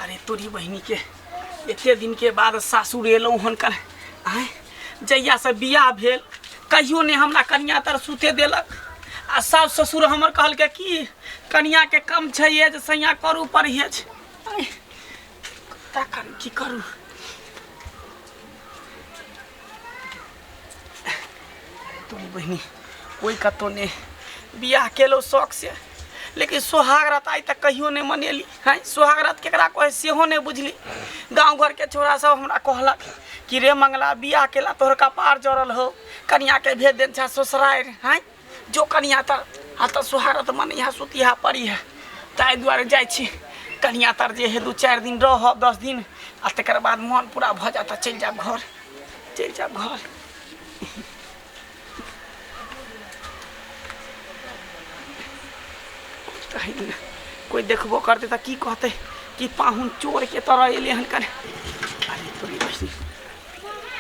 अरे तोरी बहिनीके एते दिनके बाद सासुर एलहुँ हन कन आँय जहियासँ बियाह भेल कहियो नहि हमरा कनिया तर सुते देलक आ सासु ससुर हमर कहलकै कि कनियाके कम छै एज सैया करू परहेज आँय तखन की करू तोरी बहिनी कोई कतौ नहि बियाह केलहुँ शौक से लेकिन सोहाग रात आइ तक कहियो नहि मनेली हैं सोहाग रात केकरा कहै सेहो नहि बुझली गाँव घरके छोरा सब हमरा कहलक कि रे मंगला बियाह केला तोहर कपार जरल हो कनियाके भेज देन छा ससुरारि हैं जो कनिया तर आ तऽ सोहाग रात मनिहा सुतिहा पड़ी है ताहि दुआरे जाइ छी कनिया तर जे है 2-4 दिन रहब 10 दिन आ तकर बाद मन पूरा भऽ जायत तऽ चलि जायब घर चलि जायब घर कोई देखबो करते तऽ की कहते कि पाहुन चोर के तरह एलै हन कने अरे तोरी बहिनी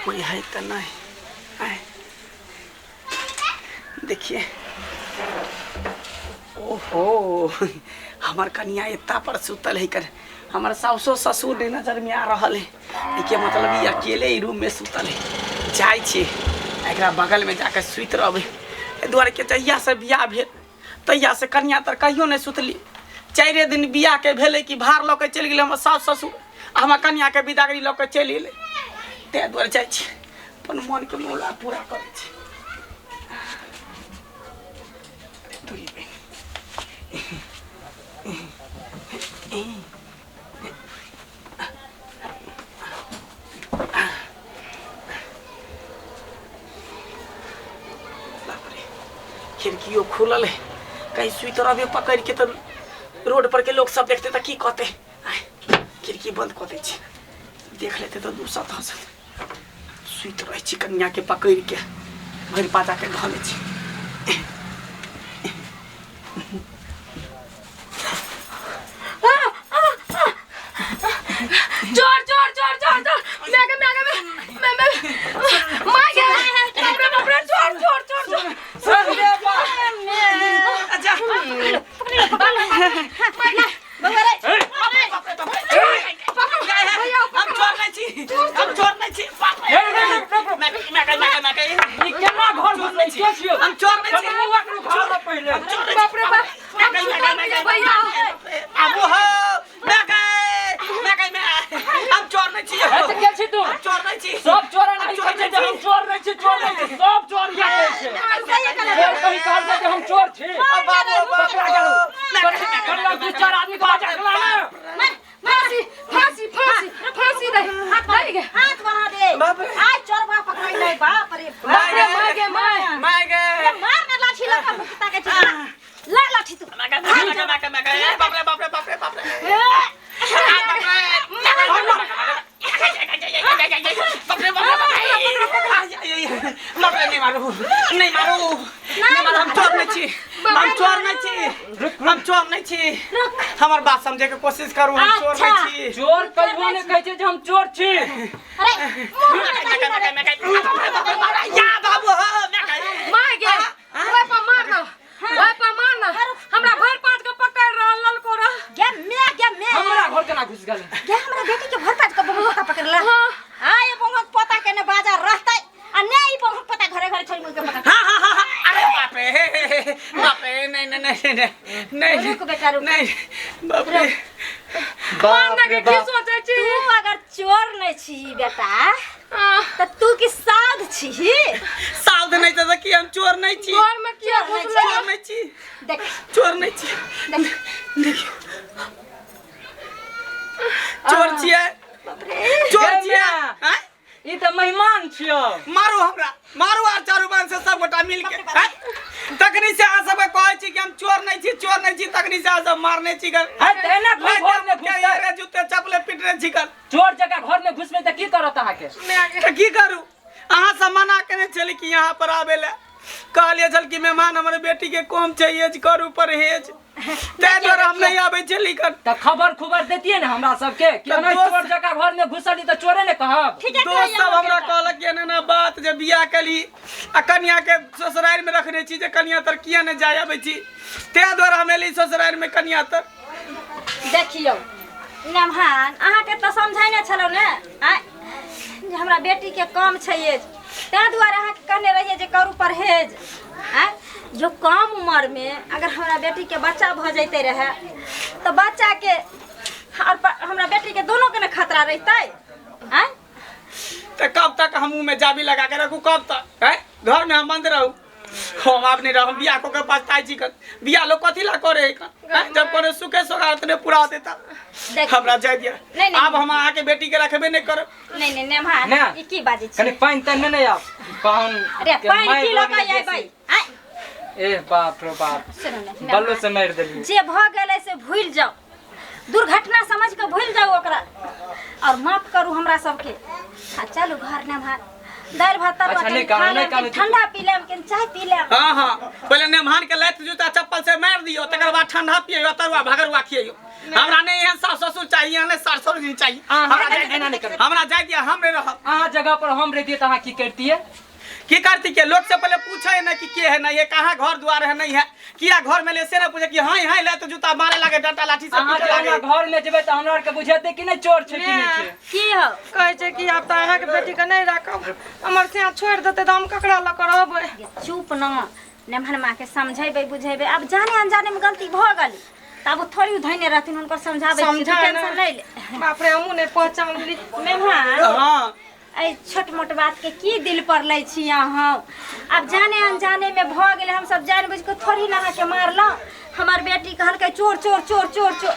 कोई है तऽ नहि आँय देखिए ओहो हमर कनिया एत्ता पर सुतल है कर हमर सासो ससुर नहि नजर में आ रहल है एके मतलब ई अकेले ई रूम में सुतल है जाइ छी एकरा बगल में जाके सुति रहबै एहि दुआरे के जहिया से बियाह भेल तहिया से कनिया तर कहियो नहि सुतली चारिए दिन बियाह के भेलै कि भार लऽ के चलि गेलै हमर सास ससुर आ हमर कनिया के बिदागरी लऽ के चलि एलै ताहि दुआरे जाइ छी अपन मनके मौला पूरा करै छी तोरी बहिन। बाप रे खिड़कियो खुलल है कहीं सुति रहबे पकड़ के तऽ रोड पर के लोग सब देखते तऽ की कहते आय, खिड़की बंद कऽ दै छी देख लेते तऽ दूसत हंसत सुति रहै छी कनिया के पकड़ के भरि पाजा के धऽ लै छी चोर चोर चोर चोर चोर मैं के मैं के मैं मैं मार गया बाप रे बाप रे चोर चोर चोर चोर अच्छा हम चोर नहीं छी हम चोर नहीं छी बाप रे मैं मैं मैं मैं मैं ई केना घर घुसलै के छियौ हम चोर नहीं छी चलू ककरो घर में पहिले हम चोर नहीं बाप रे बाप मैं मैं मैं भैया आबू हो मैं गए मैं गए मैं हम चोर नहीं छी ए तऽ के छी तू हम चोर नहीं छी सब चोर नहीं कहै छै जे हम चोर नहीं छी चोर नहीं छी सब चोर इएह कहै छै चोर कहीं कहल जे हम चोर छी बाबू कल्ला दू चार आदमी के बचा के लाना फांसी फांसी फांसी फांसी दे दे गे हाथ बढ़ा दे बाप रे। आज चोर बा पकड़ाई नहीं बाप रे बाप रे मार गे मार मैं गए मार ना लाठी लगा मुक्ता के चिल्ला ला लाठी तू मैं गए मैं गए मैं गए मैं गए बाप रे बाप रे बाप रे बाप रे बाप रे बाप रे बाप रे नहीं मारू नहीं मारू नहीं मारू हम चोर नहीं छी हम चोर नहीं छी हम चोर नहीं छी हमर बात समझे के कोशिश करू हम चोर नहीं छी चोर कहियो नहि कहै छै जे हम चोर छी अरे मुंह में कहीं मारे। या बाबू हो मैं गए मार गे ओए पर मार ना ओए पर मार ना हमरा भर पाट के पकड़ रहल ललको रह गे मैं गे मैं हमरा घर केना घुसि गेल गे हमरा बेटी के भर पाट के बहु का पकड़ला हां हां ये बहु पोता के ने बाजार रहतै आ ने ई बहु पोता घरे घरे छोड़ मुड़ के पकड़ हाँ हाँ हाँ हाँ अरे बाप रे हे, हे, हे, बाप रे नहीं नहीं नहीं नहीं नहीं रुक बेटा, रुक। नहीं बाप रे मार बाप ना रे के की बाप सोचै छी तू अगर चोर नहीं छी बेटा आह, त तू की साध छी सावध नहीं था कि हम चोर नहीं छी घर में किया चोर नहीं घुसलै चोर नहीं छी देख चोर नहीं छी देख चोर छियै चोर गे छियै माय। आँय? ई तऽ मेहमान छियौ मारू हमरा मारू आर चारू बहन से सब गोटा मिल के आँय? तखनी से अहाँ सबके कहै छी कि हम चोर नहीं छी चोर नहीं छी तखनी से अहाँ सब मारने छी गन है तऽ एना कोइ घर में घुसतै रे जूते चपले पिटने छी गन चोर जकाँ घर में घुसबै तऽ की करत अहाँके तऽ की करू अहाँ सब मना केने छली कि यहाँ पर आबे ले कहलिए छल कि मेहमान हमर बेटी के कम छै एज करू परहेज ताहि दुआरे हम नहीं आबै छली कन तऽ खबर खुबर देतियै ने हमरा सबके कि तऽ एना दोस्त- चोर जकाँ घर में घुसली तऽ चोरे ने कहब ठीक है दोस्त सब हमरा कहलक कि एना एना बात जे बियाह केली आ कनिया के ससुरारि में रखने छी जे कनिया तर किया ने जाय आबै छी ताहि दुआरे हम एली ससुरारि में कनिया तर देखियौ नमहान अहाँके तऽ समझेने छलहुँ ने आँय जे हमरा बेटीके कम छै एज, ताहि दुआरे अहाँके कहने रहियै जे करू परहेज। आँय जो कम उमरमे अगर हमरा बेटीके बच्चा भऽ जैते रहए तऽ बच्चाके आओर हमरा बेटीके दोनोके ने खतरा रहितै। आँय तो कब तक हम मुँह में जाबी लगा के रखू, कब तक है घर में हम बंद रहू? हम आब नहीं रहू, बियाह को के पछताई छी कन। बियाह लोग कथी ला करे है कन? हैं? जब कोनो सुखे सोगारत ने पूरा देता देख। हमरा जाय दिया। नहीं, नहीं। आब हम अहाँ के बेटी के रखबे नहीं करब। नहीं नहीं नेमहान ना। ई की बाजै छी? कनि पानि तानि नहि आब पाहुन अरे के पानि मारि की लऽ लगलै कऽ अयबै? बेसी। आँय ए बाप रे बाप, सुनू ने, बल्लो से मारि देलियै। जे भऽ गेलै से भूलि जाउ, दुर्घटना समझ के भूलि जाउ ओकरा, और माफ करू हमरा सबके। आ चलू घर नेमहान, दालि भात तरुआ अच्छा, कनि नहि कानू, खा नहि लेब, कानू, कनि ठंडा पी लेब, कनि चाय पी लेब। हाँ हाँ, पहिले नेमहान के लात जूता चप्पल से मार दियो, तकर बाद ठंडा पियौ तरुआ भगरुआ खियौ। हमरा नहीं एहन सास ससुर चाहिए, नहीं सास ससुर चाहिए। अहाँ हमरा जाय एना नहि करू। हमरा जाय दिया, हम नहीं रहब। अहाँ जगह पर हम रहितियै तऽ अहाँ की करतियै? की करती के लोग से पहले पूछे ना कि के है नहीं है, कहाँ घर द्वार है नहीं है, किया घर में ले से ना पूछे कि हाँ हाँ ले तो जूता मारे लागे डंडा लाठी से अहाँ पीटे जे लागे। हमरा घर में जेबै तऽ हमरा आरके बुझेतै कि नहि चोर छै कि नहि छै। की हौ कहै छै कि आब तऽ अहाँके बेटीके नहि राखब, हमर सिया छोड़ि देतै तऽ हम ककरा लऽ कऽ रहबै? चुप न नेमहन, माँ के समझेबै बुझेबै। आब जाने अनजाने में गलती भऽ गेलै तऽ आब ओ थोड़ी धैने रहथिन, हुनकर समझाबै छियै, तू समझा टेंशन नहि ले। बाप रे, हमहूँ नहि पहचानली। मेहमान हाँ एहि छोट मोट बात के की दिल पर लै छी अहाँ? आब जाने अनजाने में भऽ गेलै, हमसब जानि बुझि कऽ थोड़ी ने अहाँके मारलहुँ। हमर बेटी कहलकै चोर चोर चोर चोर चोर,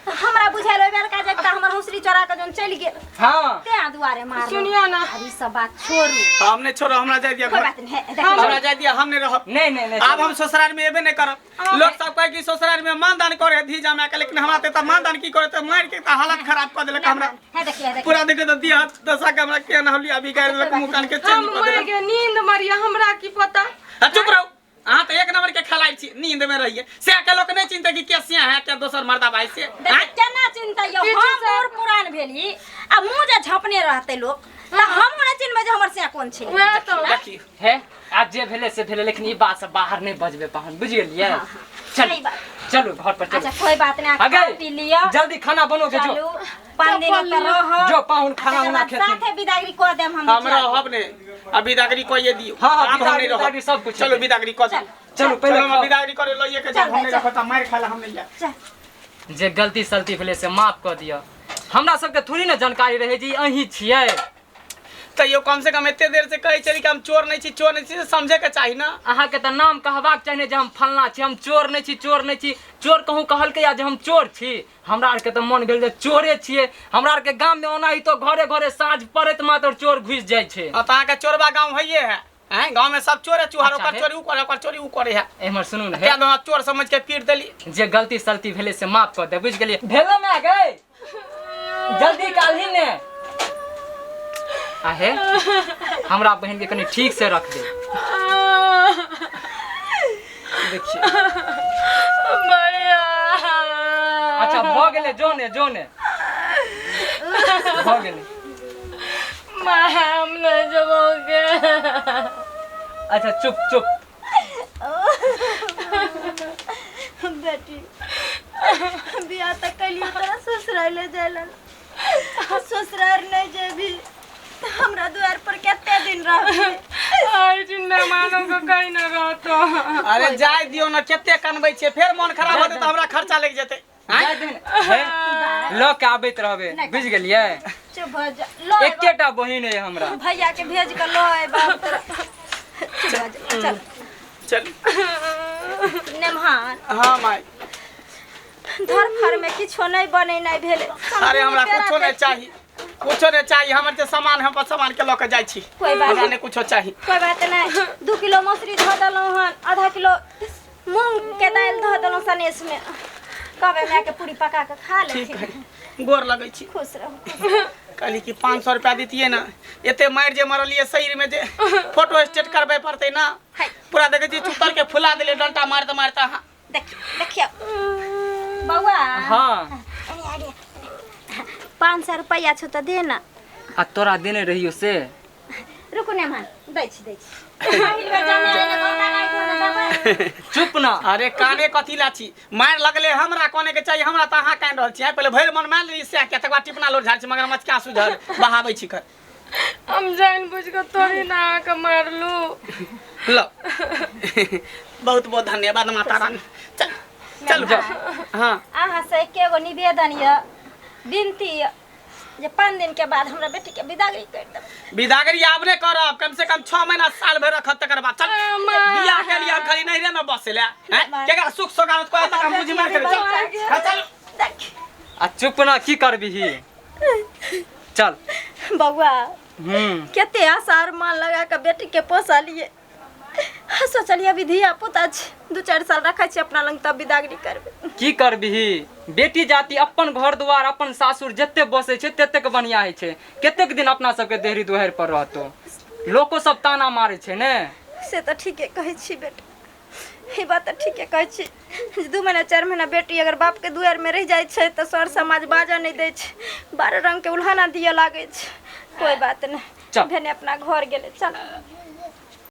तऽ हमरा बुझायल ओहि बेरका जे एकटा हमर हौसरी चोरा कऽ जौन चलि गेल, हाँ तेँ दुआरे मारलहुँ। सुनियौ ने। आब ई सब बात छोड़ू। हम नहीं छोड़ो, हमरा जाय दिया कोई घर। बात नहीं है, देखियौ। हमरा जाय दिया, हम नहीं रहब। नहीं नहीं नहीं, आब हम ससुराल में एबे नहीं करब। लोग सब कहे कि ससुराल में मानदान करे है धी जमा के, लेकिन हमरा ते मानदान की करे, ते मार के ते हालत खराब कर देलक हमरा। है देखिए, है देखिए। पूरा देखे तो दिया दशा के हमरा के ना होली अभी गाड़ देलक, मुंह कान के चेंज हम कर मरि देलक। गेल, नींद मरिया, हमरा की पता। आ चुप रहो, अहाँ तो एक नंबर के खलाई छी, नींद में रहिए से के लोग नहीं चिंता कि के सिया है के दोसर मर्दा भाई से। देखिए, केना चिंता यौ, पीछू हम से- बूढ़ पुरान भेली आ मुँह जे झपने रहतै लोक तऽ हम नहि चिन्हबै जे हमर सिया कोन छै। वएह तऽ। देखियौ हे आज जे भेलै से भेलै, लेकिन ई बात से बाहर नहि बजबै पाहुन, बुझि गेलियै? चलू सही बात। चलू घर पर चलू। अच्छा कोई बात नहीं, आ खा गई? पी लिअ, जल्दी खाना बनो के जो चलू 5 दिन ओतऽ रहब, जो पाहुन खाना तकर उना बाद खेथिन। साथे विदागरी कऽ देब हम। हम रहब ने, आ विदागरी कहिए दियौ। हाँ, हाँ, आब हम नहीं विदागरी- रहब। विदागरी सब कुछ चलो हेतै। विदागरी कऽ दियौ। चलू पहिले चलो हम खाउ। विदागरी करे लइए के जाब, हम नहीं चल, रहब त मार खाला हम नहीं जाब। चल। जे गलती सलती भेलै से माफ कऽ दिअ, हमरा सबके थोड़ी ने जानकारी रहै जे ई अहीं छियै। तैयो कम से कम एते देर से कहै छली कि हम चोर नहीं छी, चोर नहीं छी, से समझे के चाही ना। अहाँके तऽ नाम कहबाक चाही ने जे हम फलना छी, हम चोर नहि छी, चोर नहि छी। चोर कहूँ कहलकै या जे हम चोर छी? हमरा आरके तऽ मन भेल जे चोरे छियै। हमरा आरके गाममे ओनाहितो घरे घरे साँझ पड़ैत मात्र चोर घुसि जाइ छै। हाँ, तऽ अहाँके चोरबा गाँव हइये है हैं? गाँव में सब चोर है, चुहार अच्छा, ओकर हे। चोरी उ करे, ओकर चोरी उ करे है। एम्हर सुनू ने, तें दुआरे चोर समझ के पीट देली। जे गलती सलती भेलै से माफ कऽ दे, बुझि गेलियै? भेलो माय गै, जल्दी काल्हि ने आहे हमरा बहिन के कनि ठीक से रख दे। देखिए भैया। अच्छा भऽ गेलै, जो ने जो ने भऽ गेलै। माँ हम नहीं जबोगे। अच्छा चुप चुप। बेटी बियाह तऽ कैलियो तोरा ससुराले जाय ला, ससुराल नहीं जेबी तऽ हमरा द्वार पर कते दिन रहबी? आई दिन मेहमानों को कहीं न रहतो। अरे जाय दियौ ना, कते कनबै छियै, फेर मन खराब होतै तऽ हमरा खर्चा लागि जेतै। जाय दे ने, हे, लऽ के आबैत रहबै, बुझि गेलियै? चुप भऽ जा, लऽ अयबा। एकेटा बहिन अइ हमरा। भैया के भेज कऽ लऽ अयबा तोरा। चुप भऽ जा, चल चल नेमहान। हाँ माय। धरफड़ में किछो नहीं बनेनाइ भेलै। अरे हमरा कुछो नहीं चाही, कुछो नहीं चाही, हमर जे सामान हम सामान के लऽ के जाइ छी। कोई बात हमरा नहीं। नहीं कुछो चाही। कोई बात नहीं, 2 किलो मसुरी धऽ देलहुँ हन, आधा किलो मूंग के दालि धऽ देलहुँ सनेस में, कहबै माय के पूरी पका के खा ठीक लेथिन। है, गोर लगै छी। खुश रहू। कहली कि 500 रुपया दितियै ना, एते मारि जे मरलियै शरीर में जे फोटो स्टेट करबै पड़तै ना। हाय। पूरा देखै छी चुतर के फुला देलियै डंटा मारते मारते अहाँ। देखियौ देखियौ बौआ। हाँ। अरे अरे 500 रुपया छौ तऽ दे ना। आ तोरा देने रहियो से? रुकू नेमहान, दै छी दै छी पहिल बेर जमे आइ ने गोटा गाय को देबै। चुप ना। अरे काने कथी ला छी, मारि लगले हमरा कोने के चाहिए, हमरा तऽ अहाँ कानि रहल छी। आइ पहिले भरि मन मारि लेली सएह के, तकर बाद टिपना लोड झाड़ छी, मगर मच के आंसू झर बहाबै छी कर। हम जान बुझ के थोड़ी ना अहाँके मारलू। लो, बहुत बहुत धन्यवाद माता रानी। चल चल। हाँ, अहाँ से एके गो निवेदन यऽ, विनती यऽ जे 5 दिन के बाद हमरा बेटी के विदागरी कर देब। विदागरी आब नहि करब, कम से कम 6 महीना साल भरि रखब तकर बाद। चल, बियाह के लिए हम खाली नैहरे में बसे ले हैं, केकरा सुख सोगावत कोई तक हम बुझि मार करे। चल, हाँ, चल। देख। आ चुप ना, की करबिही? चल बौआ। हम्म कते आशा अरमान लगा के बेटी के पोसलिए, सोचलिए अभी धिया पुता छै, 2-4 साल रखै छी अपना लग, तब विदागरी करबै। की करबिही? बेटी जाति अपन घर दुआर अपन सासुर जते बसै छै ततेक बढ़िया होइ छै। कतेक दिन अपना सबके देहरी दुहारि पर रहतो? लोको सब ताना मारै छै ने। से तऽ ठीके कहै छी बेटा, ई बात तऽ ठीके कहै छी जे 2 महीना 4 महीना बेटी अगर बापके दुआरिमे रहि जाइ छै तऽ सर समाज बाजऽ नहि दै छै, 12 रङ्गके उल्हाना दिअ लागै छै। कोइ बात नहि। चल। भेने अपना घर गेलै। चल।